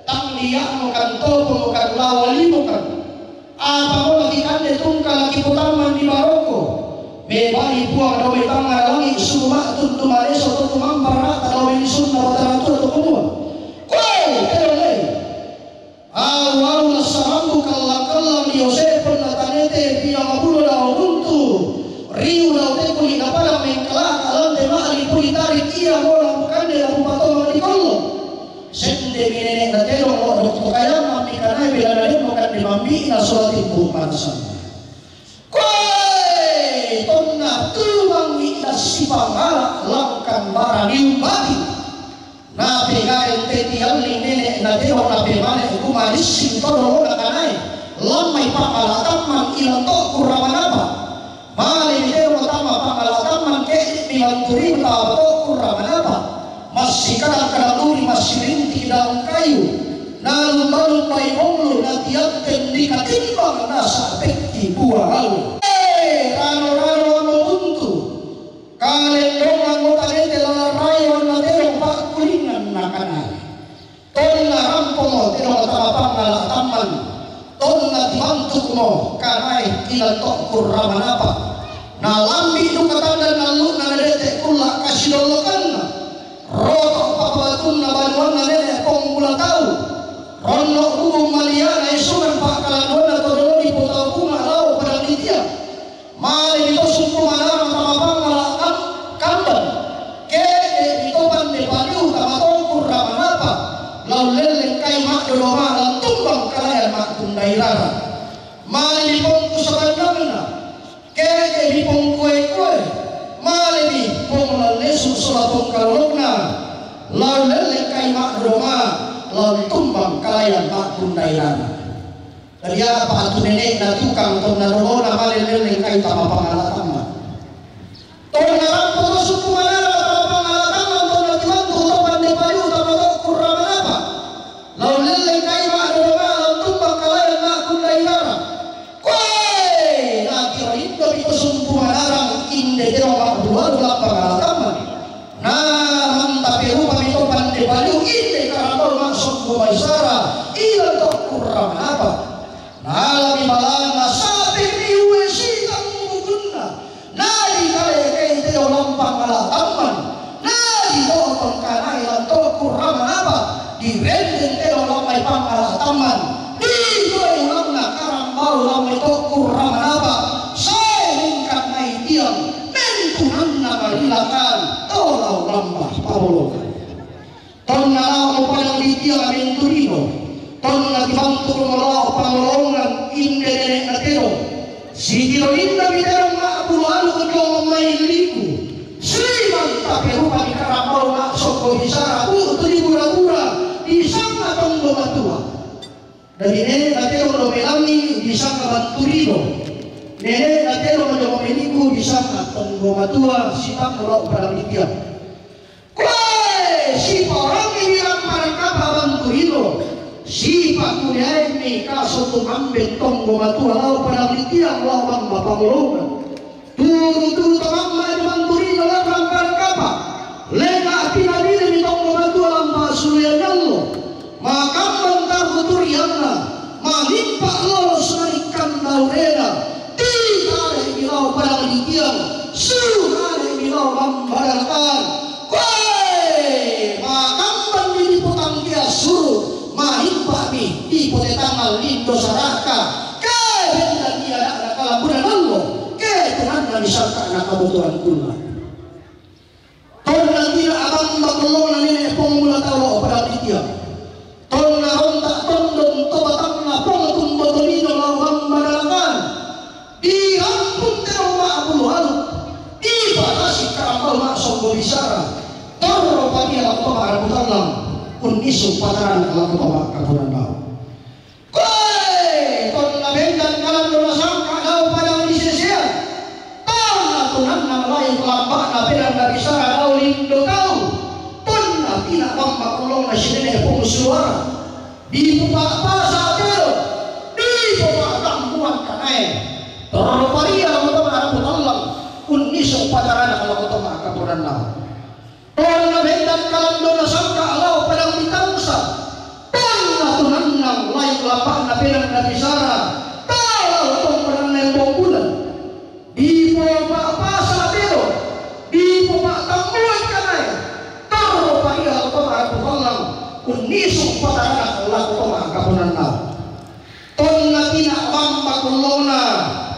Tang lia'mu kan, topomu kan, lao alimu kan. Apamo lakikande tungka lakiputamman di baroko. Mebali Puang dao mai Tangnga Langi, suma'tundu maleso to tumampa rara'ta dao mai Lisunna Batara Tua to kumua. Koe Tero e! Au-au lassarambu, kallang-kallang liose, ponna tanete, pia mabulo dao buntu, riu dao tekuli napada mengkala'ka lante ma'li puli tarik, ia mola mukande la mupatoma di kollo. Sendemi nene'na Tero, modok to kayang, mammikanae bela nalemmo kande mammi'na sola timbu mansa. Koe tonna tumangngi nassipangala langkan barani umbati. Napegaen te tialli nene'na Tero, napemane kumalissing todo nakanae, lammai pangala tammang ilang to'ku ramanapa. Malemi Tero tama pangala tammang, ke'de'mi Bantu Lino tama to'ku ramanapa. Massikadang-kadang uri, massirinti daun kayu. Nalumba-lumbai molu, natiatteng dikatimbang, nasa'pekki Puang Alu. Eh, rano-rano amo buntu. Kalendongang mo tanete lalang rayo na tedong pakkulingang nakanae. Tonna rampomo tedong tama pangala tammang. Tonna tibantumo kanae ilang to'ku ramanapa. Nalambi duka tandan allu'na nadete kulla kasidollokanna. Roto papatunna banuanna nene pong bula tau. Ronno' bubung malia'na esungan pa'kalanduanna to dolo dipotau Puang lao padang dittiang. Malemi to sumpu manarang tama pangngala' kam-, kamban. Ke'de'mi to pande paliu tama tokkung ramanapa, lao lellengkai ma'dodoma' lan tumbang kalayan ma'tundai rara. Malemi pongku sabannanna, ke'de'mi pongkue-kue, malemi pong lan lesu' sola pongkalolona, lao lellengkai ma'dodoma', lao tumbang kalayan ma'tundai rara. Dadi apa tu nene'na tukang tonna dolona male lellengkai tama pangngala' kamma? Tonna rampo to sumpu manarang tama pangngala' kamma, tonna tibantu to pande paliu tama tokkung ramanapa, lao lellengkai ma'dodoma' lan tumbang kalayan ma'tundai rara. Koe, natiro indomi to sumpu manarang inde tedong ma'bulu alu lan pangngala' kamma. Na manta perupami to pande paliu inde karambau ma'sombo bisara, ilan tokkung ramanapa. Nalami balanna sapi miue sitang bukunna. Nadi kale kei tedong lan pangngala' kamman. Nadi to tongkanai lan tokkung ramanapa. Direndeng tedong lan mai pangngala' kamman. Ditoi ulanna karambau lan mai tokkung ramanapa. Sae mingkannai tiang, mentunanna marilakan, to lao lamba pabolongan. Tonna laomo padang dittiang mentu lino, tonna tibantumo lao pangolongan inde nene'na tedong. Sitiro indomi tedong ma'bulu alu ujung mai liku. Simanta perupami karambau ma'sombo bisara bu'tu di bura-bura disanga tonggo matua. Dadi nene'na tedong lo melangi disanga bantu lino. Nene'na tedong lo meliku disanga tonggo matua, sitammu lao padang dittiang. Koe, sipaorangngi bilang parangkapa bantu lino, sipakuliaimi kaso tumambe tonggo matua lao padang dittiang lao bamba pangolongan. Turu-turu to mamma' ri bantu lino lao bilang parangkapa, lenga' pinabilimi tonggo matua lan passulean allo. Makamban tarru turianna, manimpa lolo sumanikkang daurena, titale'mi lao padang dittiang, sukale'mi lao mambarakan. Koe, makambanni dipotangke assuru', manimpa'mi dipotetangngang lindo saraka, ke bendanni ada'na kalambunan allo, ke tunannami sangka'na kabutuhan kulla. Tonna tina' abamba kollona nene' pong mula tau lao padang dittiang. Tonna ronta' tondon to batanna pong tumbo tolino lao bamba dalakan. Dirampung tedong ma'bulu alu. Dipatasi karambau ma'sombo bisara. Torro padia lao to ma'rabu tallang. Unnisu patarana lao to ma'kaponannau. Koe, tonna bendan kalando nasangka dao padang disesean, tonna tunanna malayu lamba'na pedang nabisara dao lindo tau, tonna tina' bamba kollona sinene pong suara, dipopa'pasa tero, dipopa'tammuan kanae, torro paria lao to ma'rabu tallang, unnisu patarana lao to ma'kaponannau. Tonna bendan kalando nasangka lao padang ditangsa, tonna tunannang layu lamba'na pedang nabisara, tau lao to padanna embong bulan. Dipopa'pasa tero, dipopa'tammuan kanae, torro paria lao to ma'rabu tallang, unnisu patarana lao to ma'kaponannau. Tonna tina' bamba kollona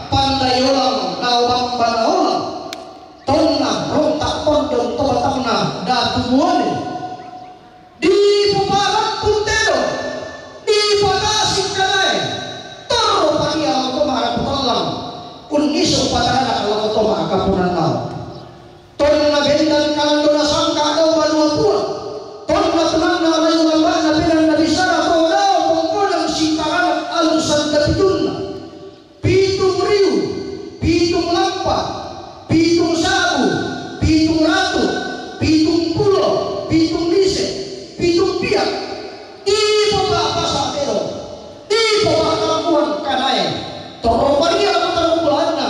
pandai olang dao bamba naolang. Tonna ronta' tondon to batanna datu muane. Dipopa'rampung tero, dipatasi kanae, torro paria lao to ma'rabu tallang, unnisu patarana lao to ma'kaponannau. Tonna bendan kalando nasangka dao banua pua, tonna tunanna layu lamba'na pedang nabisara to dao pongkodang sitarana alung sanda pitunna. Pitung riu, pitung lampa, pitung sa'bu, pitung ratu, pitung pulo, pitung lise, pitung pia. Dipopa'pasa tero, dipopa'tammuan kanae, torro paria lao to tarung bulaanna,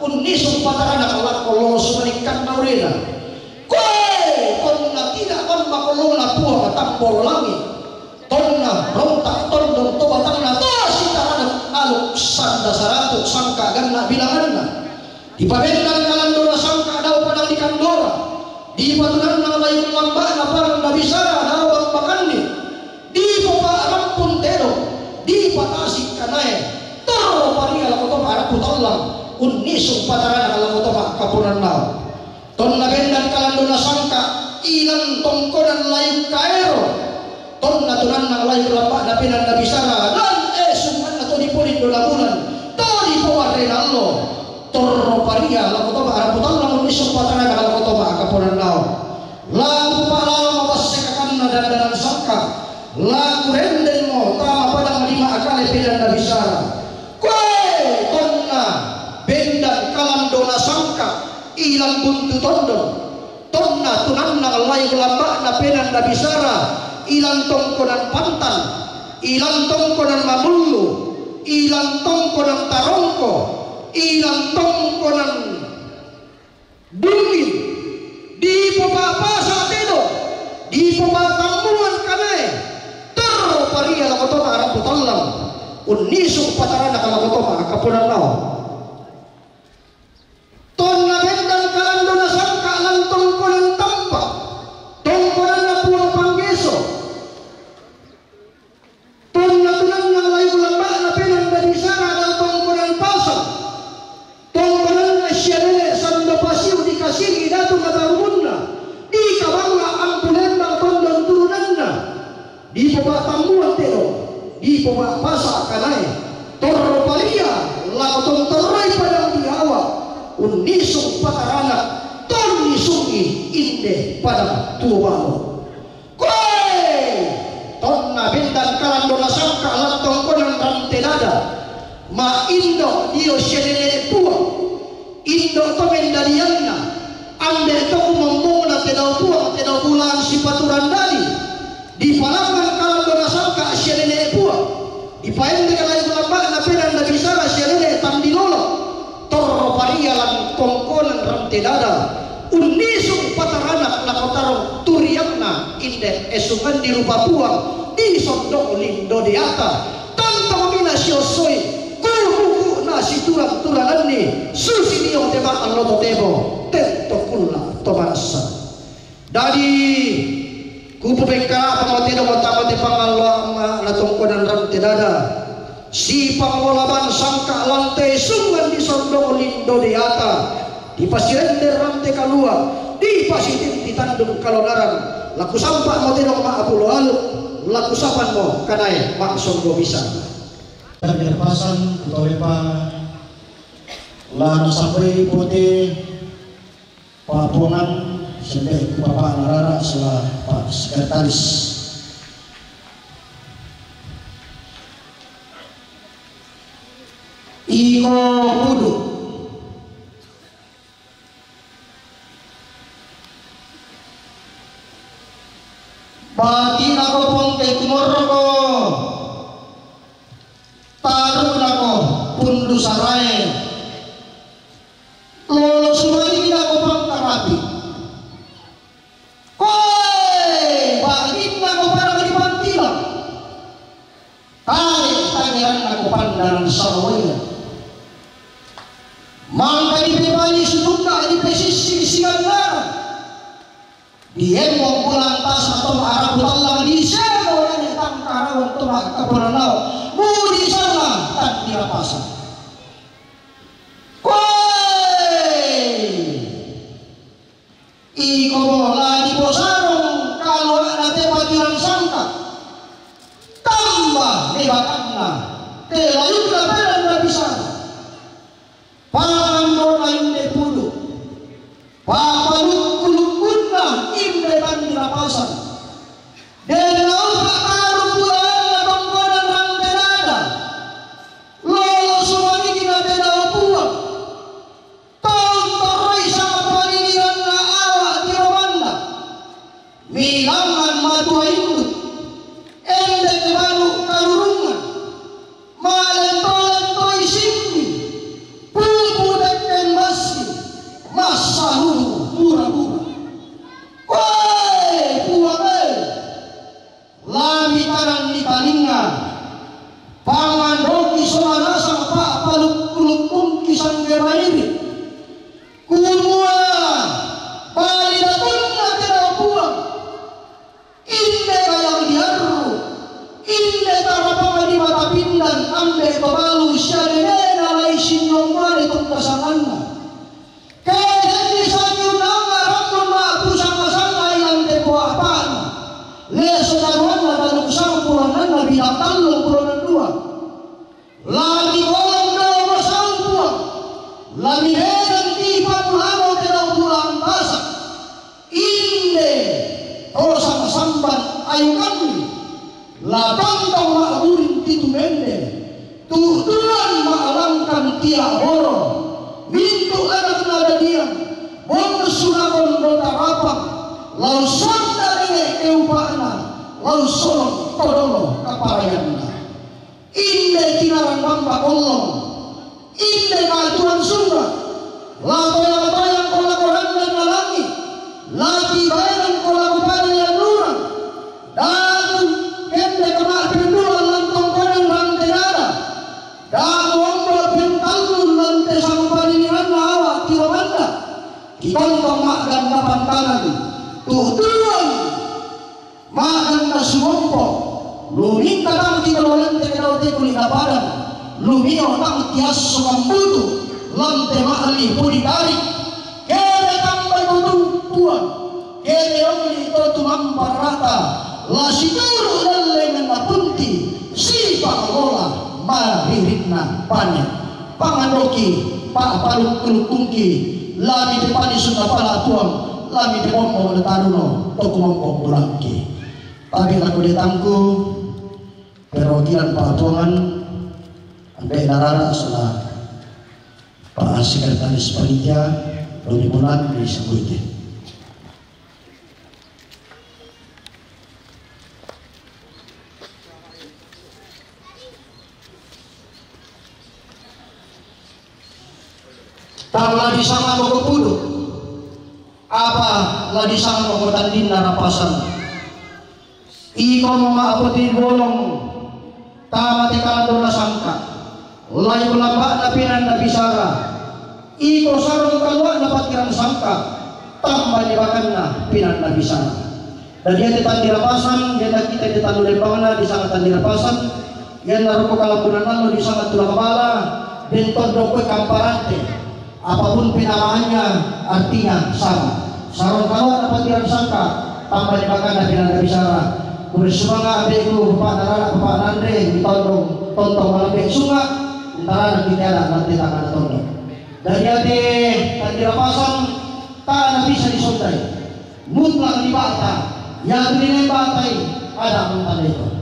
unnisu patarana lao lolo sumanikkang daurena. Koe, tonna tina' bamba kollona Puang Tamboro Langi'. Tonna ronta' tondon to batanna to sitarana aluk sanda saratu sangka ganna' bilanganna. Dipabendan kalando nasangka dao padang dikandora. Dipatunanna layu lamba'na padang nabisara dao bambakanni. Dipopa'rampung Putallang, unnisung patarana lako to ma'kaponannaon. Tonna bendan kalandona sangka, ilan tongkonan layuk kaero. Tonna tunannang layuk lamba'na penan nabisara, lan esunganna to dipolindona bulan, to dipowarrena allo. Torro paria lako to ma'raputallang, unnisung patarana lako to ma'kaponannaon. La kupa'lalo mabasekakanna dandanan sangka, la kurendenmo tama padang lima akale penan nabisara. Koe tonna bendan kalandona sangka, ilan buntu tondon. Tonna tunannang layuk lamba'na penan nabisara, ilan tongkonan pantan, ilan tongkonan mamullu, ilan tongkonan tarongko, ilan tongkonan dungin, dipopa'pasa tedong, dipopa'tammuan kanae, torro paria lako to ma'raputallang, unnisung patarana lako to ma'kaponannaon. Tonna bendan kalandona sangka lan tongkonan tampa, tongkonanna Puang Panggeso. Tonna tunannang layuk lamba'na penan nabisara dao tongkonan pasang, tongkonanna sia nene' sando pasiu dikasihi datu matarumunna, dikabanga ampulenna tondon turunanna, dipopa'tammuan tedong, dipopa'pasa kanae, torro paria lako tontorroi padang bihawa, unnisung patarana, tonnisungi inde padang tuo balo. Koe tonna bendan kalandona sangka lan tongkonan rante dada, ma'indo dio sia nene' Puang, indo to mendadianna, ambe to kumombongna te dao Puang, te dao bulan sipaturang dadi, dipalangngan kalandona sangka sia nene' Puang, dipaende layuk lamba'na penan nabisara sia nene' tandilolo. Torro paria lan tongkonan rante dada, unnisung patarana lako tarong turianna, inde esunganni rupa Puang, di sondong lindo deata, tanto mina siossoi, kumuku'na siturang-turanganni, susi dio te ma'allo totemo, tento kulla to manassa. Dadi, kupupekkala'pamo tedong tama te pangalloamma na tongkonan rante dada, sipanglola bang sangka lan te esunganni sondong lindo deata, dipasirende rante kalua, dipasitinti tandung kalonaran, la kusampa'mo tedong ma'pulo aluk, la kusapanmo kanae ma'sombo bisa. Tadi pasang kutolepa la nasambai pote Pa'puangan sende ku Bapak Narara selaku Pak Sekretaris. Iko kudu. Bati nako pongke kumorroko. Taru nako pundu sarae. Lolo sumangi nako pangkarapi. Koe, ba'gin nako parang di pantilang. Tare tangeran nako pandaran sawaya. Mangka dipepani sutunda dipesissi sigannara. Diemmo bulan tasa to ma'rapu tallang di seno lani tangkarawan to ma'kaponanao. Budi sanga tandira pasang. Koe! Iko bola diposarong kaloa'na te patirang sangka. Tamba mebakanna te layukna peran nabisara. Pangandona inde pudu. Papalukku-lukkunna inde tandira pasang. Denau pataru pulaanna tongkonan rante dada. Lolo sumangi na te dao Puang. Tontoroi sanga panidiranna awa' tiromanna. Milangan matua induk. Endek balu' karurungan. Malento-lentoi simbi. Pupu tekken bassi. Massahudu bura-bura. Koe Puang e. Lami tanang di taninga, pangandoki sola nasang pa'palukku-lukkungki sangge mairi. Kumua, bali datunna te dao Puang, inde kayang diarru, inde tarapanga di mata pindan, ambe to balu sia nenena lai sinno Sataruanna tallung sampulo annanna bidang tallung pulo dua. Lami bolong dolo masau Puang, lami bedang tipa mulamo te dau bulang pasa. Inde, tosa masamban ayu kami, la tontong ma'buring pitu mende, tu'tuan ma'langkang tia boro, mintu' anak nadadiang, bonsu na kondo tarapang, lau sonda nene keupa'na, lau solong todolo kaparayanna. Inde kinarang bamba kollong, inde katuan sunga, la toyang-toyang ko lako randanna langi', la kibaenang ko lako pada yanurang, damu kende kama' penduan lantong koneng rante dada, damu ombo pentallun lante samupadiniranna awa' tiwamanda, kitontong ma'ganna pantangan, tu'tuan Ma'ganna sumompo, luminna tang titololante kedau te kuli' napadang, lumio tang tiasso kambutu, lante ma'li pudi tari, kere tambai to tumpuan, kere olli to tumampa rata, la situru' dallenganna punti, sipa' lola maririnna pane. Pangandoki, pa'palukku-lukkungki, lami te panisu napala Puang, lami te mommo na taruno, to kumompo bulangki. Tapi lako detangku, perwakilan pa'tuangan, ambe' narara sala pa sekretaris panitia, doni bulan di Sambuite. Tang la disanga mako pudu, apa la disanga mako tandinna rapasan. Iko muma'poti bolong, tama te kalando nasangka, lai lamba'na pinanna bisara, iko sarong kalua'na patirang sangka, tambani bakanna pinanna bisara. Dadi iate tandirapasan, ianna kita di tallu lembangna disanga tandirapasan, ianna rokko kalambunan allo disanga tulang bala, den tondok koe kamparante. Apapun penamaannya, artinya sama. Sarong kalua'na patirang sangka, tambani bakanna pinanna bisara. Pura sumanga' ambe'ku, bapa'na Rara, bapa'na Andre, ditondong, tontong malambe sunga', entarana kitiada nanti tangana tondong. Dadi iate tandirapasan, tana bisa disondai. Mutlak dibata, iatu dinai batai, ada muntah itu.